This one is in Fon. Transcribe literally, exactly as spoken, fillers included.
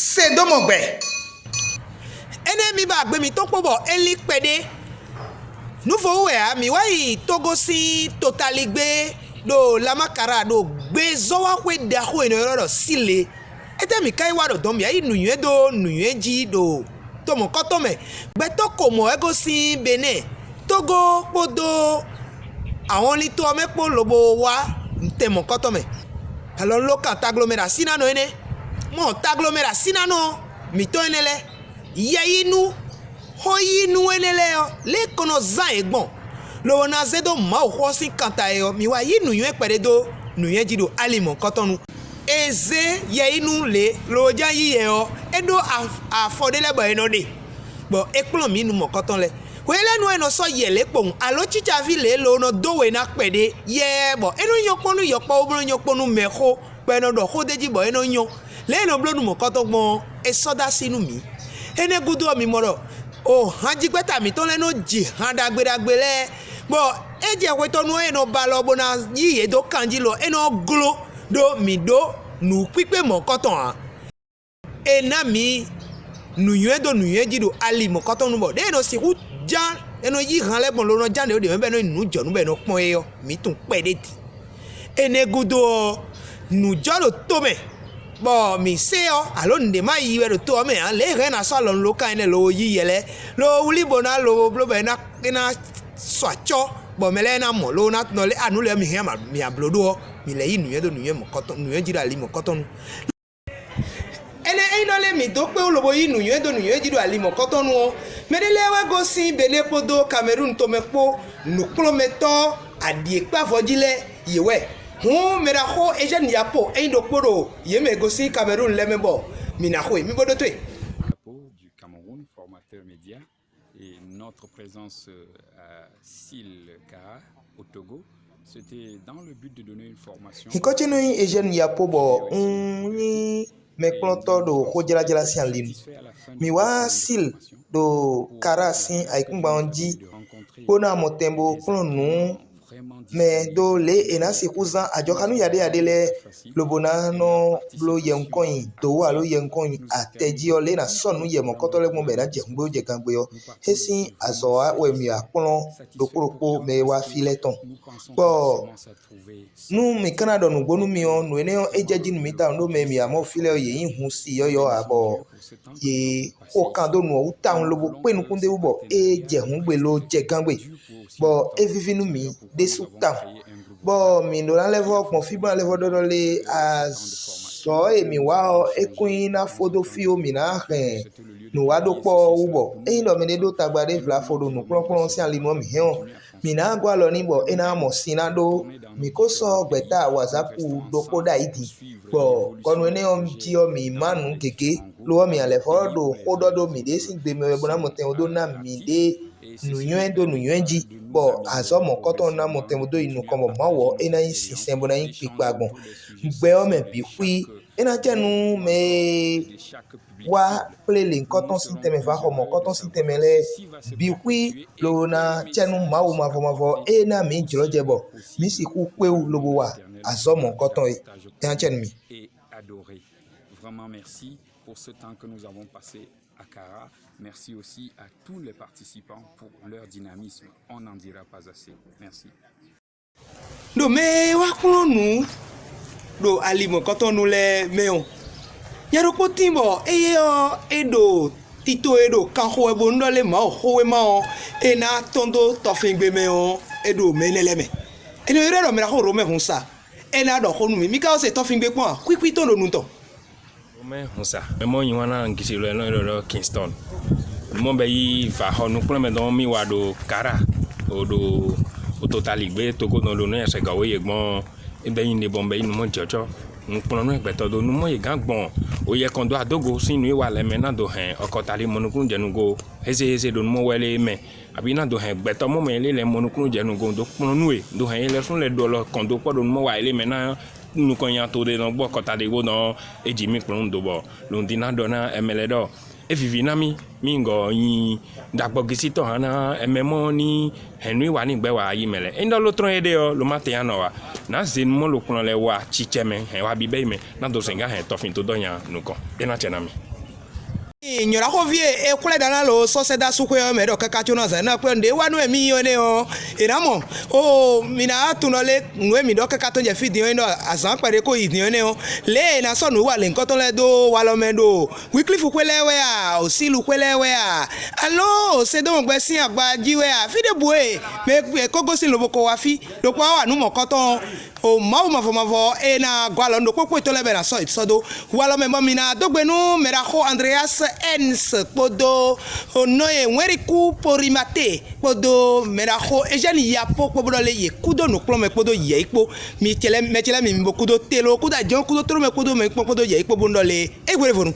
Se dó mɔ gbɛ. Énɛ́ mi ba agbe mǐtɔn kpó bɔ é lín kpɛɖé. Nǔvo wú wɛ ǎ, mǐ wá yi Tógó sín totaligbé ɖo Lamakara ɖo gbezɔ́waxwé ɖaxó e è nɔ ylɔ́ ɖɔ Síle. Étɛ́ mǐ ka yi wá ɖo dɔn mǐ wá yi nǔnywɛ́ dó nǔnywɛ́ jí ɖo to mɔ̌kɔtɔn mɛ? Gbɛtɔ́ ko mɔ̌ wɛ gosín Benɛ́ɛ, Tógó kpódó ahɔnlin to ɔ́ mɛ kpó lobo wá tɛn mɔ̌kɔtɔn mɛ. Alɔ un lo kan taglomɛ ɖo asínánɔ énɛ́. Mɔ taglomɛ ɖo asínánɔ mǐtɔn énɛ́ lɛ́ɛ, yɛyínú, xóyínú énɛ́ lɛ́ɛ ɔ́, lě e kɔn nɔ zán yě gbɔn, lobo ná zé dó Mawuxó ɔ́ sín kanta é ɔ́, mǐ wá yí nǔnywɛ́ kpɛɖé dó nǔnywɛ́ jí ɖo ali mɔ̌kɔtɔn nu. È zé yɛyínú lě, lobo ján yí yɛ ɔ́, é ɖó af- afɔ ɖé lɛ́ɛ bɔ è nɔ ɖe, bɔ é kplɔ́n mǐ nu mɔ̌kɔtɔn lɛ́ɛ. Hwelɛ́nu e è nɔ sɔ́ yɛ lě kpowun, alǒ cícaví lě e lo nɔ dó we ná kpɛɖé yɛɛ bɔ é nɔ nyɔ́ kpɔ́n nú yɔkpɔ́vú bó nɔ nyɔ́ kpɔ́n nú mɛxó, bɔ è nɔ ɖɔ xó d'é jí bɔ é nɔ nyɔ́. Lě e è nɔ bló nú mɔ̌kɔtɔn gbɔn ɔ́, è sɔ́ dó así nú mǐ. Énɛ́ gúdo ɔ́, mi mɔ ɖɔ o hanjígbɛ́ta mǐtɔn lɛ́ɛ nɔ ji han ɖagbe ɖagbe lɛ́ɛ, bɔ é jɛ hwetɔ́nu ɔ́, è nɔ ba alɔ bó ná yí yě dó kanjí lɔ, é nɔ gló ɖó mǐ ɖó nǔkpíkpé mɔ̌kɔtɔn ǎ. È ná mǐ nǔnywɛ́ dó nǔnywɛ́ jí ɖo ali mɔ̌kɔtɔn nu, bɔ ɖěe è nɔ sixú ján, è nɔ yí han lɛ́ɛ gbɔn lo nɔ ján ɖě ɖě mɛ bɔ è nɔ nyi nǔ jɔ nú bɔ è nɔ kpɔ́n é ɔ́, mǐ tunwun kpɛɖé din. Énɛ́ gúdo ɔ́, nǔ jɔ ɖo to mɛ, bɔ mǐ se ɔ́, alo nǔɖé má yi wɛ ɖo to ɔ́ mɛ ǎ, lě e hɛn ná sɔ́ alɔ nú lo kan énɛ́ lo yí yɛ lɛ́ɛ, lo wlí bó ná lo bló bɔ é ná é ná sɔ acɔ́, bɔ mɛ lɛ́ɛ ná mɔ, lo ná nɔ lé anu lɛ́ɛ mi hɛn mǐ abló ɖó ɔ́, mǐ lɛ́ yí nǔnywɛ́ dó nǔnywɛ́ mɔ̌kɔtɔn nǔnywɛ́ jí ɖo ali mɔ̌kɔtɔn nu. Énɛ́ ényí nɔ lé mǐ dó kpé wú lobo yí nǔnywɛ́ dó nǔnywɛ́ jí ɖo ali mɔ̌kɔtɔn nu ɔ́, mɛɖé lɛ́ɛ wɛ gosín Benɛ́ kpódó Kamerúnu tomɛ kpó nǔkplɔ́nmɛtɔ́ aɖǐ e kpé avɔ jí lɛ́ɛ yě wɛ. Hǔn mɛɖaxó Eugène Yapo é nyí ɖokpó ɖo yě mɛ e gosín Kamerúnu lɛ́ɛ mɛ bɔ mǐ ná xo e. Mi bo ɖótó e. Yapo du Cameroun, formateur média, et notre présence euh, à Sile Kara, au Togo, c'était dans le but de donner une formation. Nyǐkɔ ce nɔ nyí Eugène Yapo bɔ un nyí mɛkplɔ́ntɔ́ ɖo xójlájlá sín ali nu. Mǐ wá Síl ɖo Kara sín ayǐkúngban ɔ́ jí, bó ná mɔ tɛn bó kplɔ́n nǔ mɛ dó lě e è nǎ sixú zán ajɔxánú yaɖéyaɖé lɛ́ɛ, lobo ná nɔ bló yɛwunkɔ́nyi dǒ alo yɛwunkɔ́nyi atɛ jí ɔ́, lě e è nǎ sɔ́ nǔ yɛ mɔ̌kɔ́tɔ́ lɛ́ɛ gbɔn bɔ è nǎ jɛ hǔngbéwú jɛ gangbé ɔ́, é sín azɔ̌ wɛ mǐ wá kplɔ́n ɖokpó ɖokpó mɛ e wá fí lɛ́ɛ tɔn. Bɔ nú mǐ ka ná ɖɔ nǔgbó nú mi ɔ́, nǔ énɛ́ ɔ́, é jɛ jí nú mǐ tawun ɖó mɛ e mǐ wá mɔ fí lɛ́ɛ ɔ́, yě nyí hun si yɔ́yɔ́ ǎ, bɔ yě xo kan dó nǔ ɔ́ wú tawun lobo kpé nukún d'é wú bɔ é jɛ hǔngbe ló jɛ gángbé, bɔ é víví nú mǐ ɖésú tawun. Bɔ mǐ ɖó ná lɛ́ vɔ́ gbɔn fí bó ná lɛ́ vɔ́ ɖɔɖɔ lé azɔ̌ e mǐ wa ɔ́, é kún nyí ná fó dó fí ó, mǐ ná hɛn nǔ wa ɖó kpɔ́ ɔ́ wú bɔ ényí ɖɔ mɛɖé ɖó tagba ɖé vlafo ɖo nǔkplɔ́nkplɔ́n sín ali mɛ ɔ́, mǐ hɛn ɔ́, mǐ ná gɔ́ alɔ n'i bɔ é ná mɔ sin ná ɖó. Mǐ ko sɔ́ gbɛ̌ta wǎzákpu ɖokpó ɖ'ayǐ din, bɔ kɔnu énɛ́ ɔ́ jí ɔ́, mǐ má nǔ gěgé, lo ɔ́, mǐ ná lɛ́ vɔ́ ɖo xó ɖɔ ɖó mǐɖée sín gbe mɛ wɛ bó ná mɔ tɛn dó ná mǐɖée nǔnywɛ́ dó nǔnywɛ́ jí, bɔ azɔ̌ mɔ̌kɔtɔn ná mɔ tɛn bó dó yi nukɔn, bɔ Mawu ɔ́, é ná nyí sinsɛn bó ná nyí kpikpa gbɔn gbɛ ɔ́ mɛ bǐ xwí. É ná cɛ nú mɛ e wá kplé lěhunkɔtɔn sín tɛnmɛ vǎ xɔ mɔ̌kɔtɔn sín tɛnmɛ lɛ́ɛ bǐ xwí, lobo ná cɛ nú Mawu mavɔ mavɔ e ná mǐ jlɔ́jɛ bɔ mǐ sixú kpé wú lobo wa azɔ̌ mɔ̌kɔtɔn é. É ná cɛ nú mì. Et adoré. Vraiment merci pour ce temps que nous avons passé à Kara. Merci aussi à tous les participants pour leur dynamisme. On n'en dira pas assez. Merci. Ɖo mɛ e wá kplɔ́n nǔ ɖo ali mɔ̌kɔtɔn nu lɛ́ɛ mɛ ɔ́, nya ɖokpó tín bɔ éyɛ́ ɔ́, é ɖo tito e ɖo kanxo wɛ bónú ɖɔ lé Mawuxówéma ɔ́, é ná tɔ́n dó tɔfingbe mɛ ɔ́, é ɖo mɛ énɛ́ lɛ́ɛ mɛ. È nɔ ylɔ́ ɖɔ mɛ ɖaxó Romɛ hun sa, é ná ɖɔ xó nú mì. Mi ka wá se tɔfingbe kpɔ́n a? Xwíxwí tɔn ɖo nu tɔn. Mɛ hunsa mɛ mɔ nyi wana gisi lɔ ɛlɔ ɛlɔ Kingston. Mɔ bɛ yi va xɔ nukplɔn mɛ dɔn mi wa ɖo Kara o ɖo o Totaligbe Togo dɔn ɖo nɔ ɛsɛ gawo ye gbɔn. Ebe yi ne bɔn bɛ yi numɔ jɔjɔ nukplɔn nɔ gbɛtɔ do numɔ ye gán gbɔn. O yɛ kɔn do adogo sin nu wa lɛ mɛ na do hɛn ɔkɔtali mɔnukun jɛnugo heze heze ɖo numɔ wɛ lɛ mɛ. Abi ná do hɛn gbɛtɔ́ mɔ mɛ lé lɛ́ɛ mɔ nukúnnú jɛ nukɔn dó kplɔ́n nú we, do hɛn yɛ lɛ́ɛ fún lɛ́ɛ ɖu ɔlɔ kɔn dó kpɔ́ ɖo nú mɔ wa yɛ lé mɛ ná nukɔn nya to ɖe nɔ gbɔ kɔta ɖe bó nɔ é ji mì kplɔ́n do bɔ lǒn dín ná ɖɔ ná ɛmɛ lɛ́ɛ ɖɔ é viví ná mì mì ŋgɔ nyi ɖagbɔgisítɔ́ hán ná ɛmɛ mɔ ní hɛn nú wa ní gbɛ wa yi mɛ lɛ. Ényí ɖɔ ló tlɔ́n éɖée ɔ́, ló má tɛ nya nɔ wa. Nǎ ze nú mɔ lo kplɔn lɛ wa cicɛ mɛ hɛn wa bíbɛ́ yi mɛ ná dó sɛn gán hɛn tɔfin tó dɔ́ nya nukɔn. É ná cɛ ná mì. Nyɔ̌ɖaxóví e è xwlɛ́ ɖa ná lo sɔ́sɛ́dá súxwé ɔ́ mɛ ɖɔ káká có nɔ azǎn ná kpé nǔɖé wa nú wɛ mì nyí ɔ́ nɛ́ ɔ́, è nǎ mɔ. Oo, mi ná tunɔ lé nǔ e mǐ ɖɔ káká tɔn jɛ fí din ɔ́ nyí ɖɔ azǎn kpɛɖé ko yi din ɔ́ nɛ́ ɔ́, lě e è nǎ sɔ́ nǔ wa lěhunkɔtɔn lɛ́ɛ dó walɔ mɛ ɖo Wiklífu xwé lɛ́ɛ wɛ a, Osílu xwé lɛ́ɛ wɛ a, aló Sedɔ́mu gbɛ sín agba jí wɛ a, fí ɖěbǔ e mɛ e ko gosín lobo ko wá fí ɖokpó wá wa nǔ mɔ̌kɔtɔn ɔ́, O Mawu mavɔ mavɔ e ná gɔ́ alɔ nú ɖokpókpó yětɔn lɛ́ɛ bɔ è nǎ sɔ́ yě sɔ́ dó. Walɔ mɛ bɔ mi ná dó gbe nú mɛɖaxó Andreas Ernst kpódó nɔ e Wɛnriku Porimate kpódó mɛɖaxó Eugène Yapo kpó bó ɖɔ lé yě kú dó nǔkplɔ́nmɛ kpódó yɛ̌yi kpó. Mi ce lɛ́ɛ mɛ ce lɛ́ɛ mi mi bo kú dó telo kúdó ajɔn kúdó tlómɛ kpódó mɛ kpɔ́n kpódó yɛ̌yi kpó bó nɔ lé é hwelevonu.